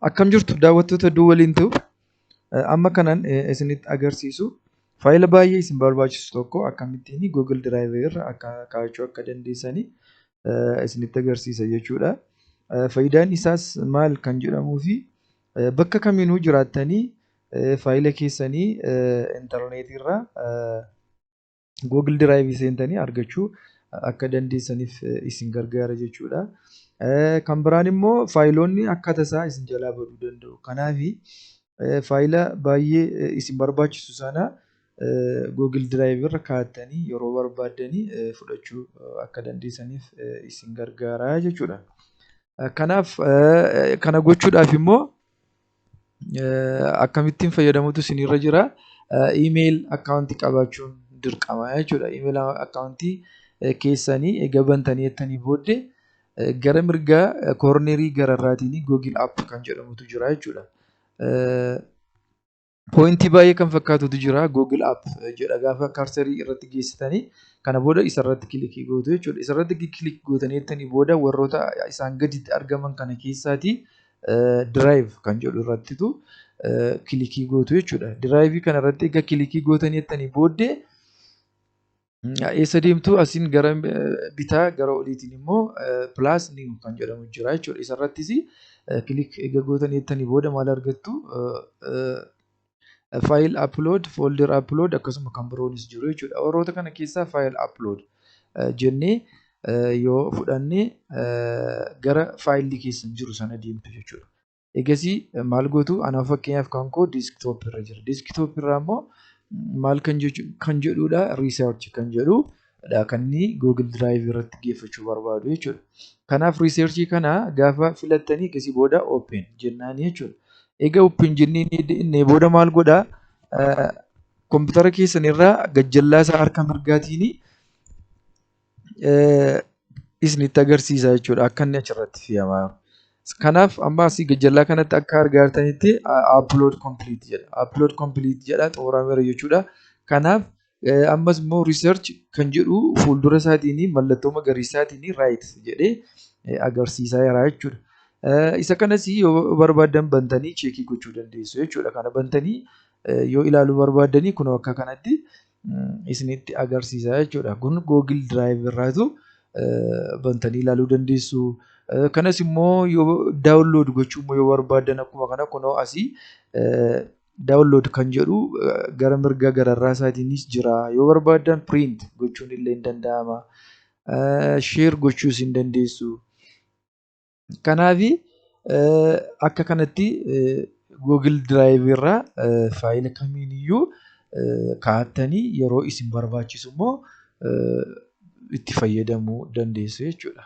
Akkam jirtu daawwattoota hedduu waliin ta'u amma kanan isinitti agarsiisu faayila baay'ee isin barbaachisu tokko akkamittiin Google Drive irra akka kaa'achuu akka dandeessanii isinitti agarsiisa jechuudha. Faayidaan isaas maal kan jedhamuu fi bakka kamiinuu jiraattanii faayila keessanii intarneetii irraa Google Drive seentanii argachuu akka dandeessaniif isin gargaara jechuudha. Kan biraan immoo faayiloonni akka tasaa isin jalaa baduu danda'u. Kanaaf faayila baay'ee isin barbaachisu sana Google Drive irra kaa'attanii yeroo barbaaddanii fudhachuu akka dandeessaniif isin gargaara jechuudha. Kanaaf kana gochuudhaaf immoo akkamittiin fayyadamuutu isinirra jira? Email akkaawuntii qabaachuun dirqama jechuudha. Email akkaawuntii keessanii eega bantanii jettanii booddee gara mirgaa koornerii gararraatiin Google App kan jedhamutu jira jechuudha. Poointii baay'ee kan fakkaatutu jira. Google App jedha gaafa kaarsarii irratti geessitanii kana booda isarratti kilikii gootu jechuudha. Isarratti kilik gootanii jettanii booda warroota isaan gaditti argaman kana keessaatii Drive kan jedhu irrattitu kilikii gootu jechuudha. Drive kana irratti egaa kilikii gootanii jettanii booddee eessa deemtu? Asiin gara bitaa gara oliitiin immoo plus new kan jedhamu jira jechuudha. Isarrattis kilik egaa gootanii jettanii booda maal argattu? File upload, folder upload akkasuma kan biroonis jiru jechuudha. Warroota kana keessaa file upload jennee yoo fudhanne gara faayilli keessan jiru sana deemtu jechuudha. Egasii maal gootu? Anaaf fakkeenyaaf kan koo desktop irra jira. Desktop irraa immoo maal kan jedhudha? Research kan jedhudha kan inni Google Drive irratti geeffachuu barbaadu jechuudha. Kanaaf research kana gaafa filattanii egasii booda open jennaani jechuudha. Egaa open jennee inni booda maal godhaa? Kompiitara keessan irraa gajjallaa isaa harka mirgaatiin isinitti agarsiisa jechuudha akka inni achirratti fe'amaa jiru. Kanaaf amma asii gajjallaa kanatti akka argaa jirtanitti upload complete jedha. Upload complete jedha, xumurameera jechuudha. Kanaaf ammas immoo research kan jedhu fuuldura isaatiin mallattoo magariisaatiin right jedhee agarsiisaa jira jechuudha. Isa kanas yoo barbaaddan bantanii cheekii gochuu dandeessu jechuudha. Kana bantanii yoo ilaaluu barbaaddanii kun akka kanatti isinitti agarsiisa jechuudha. Kun Google Drive irraatu bantanii ilaaluu dandeessu. Kanas immoo yoo download gochuu immoo yoo barbaaddan akkuma kana kunoo asii download kan jedhu gara mirga gararraa isaatiinis jira. Yoo barbaaddan print gochuun illee hin danda'ama. Share gochuus hin dandeessu. Kanaaf akka kanatti Google Drive irraa faayila kamiiniyyuu kaa'attanii yeroo isin barbaachisu immoo itti fayyadamuu dandeessu jechuudha.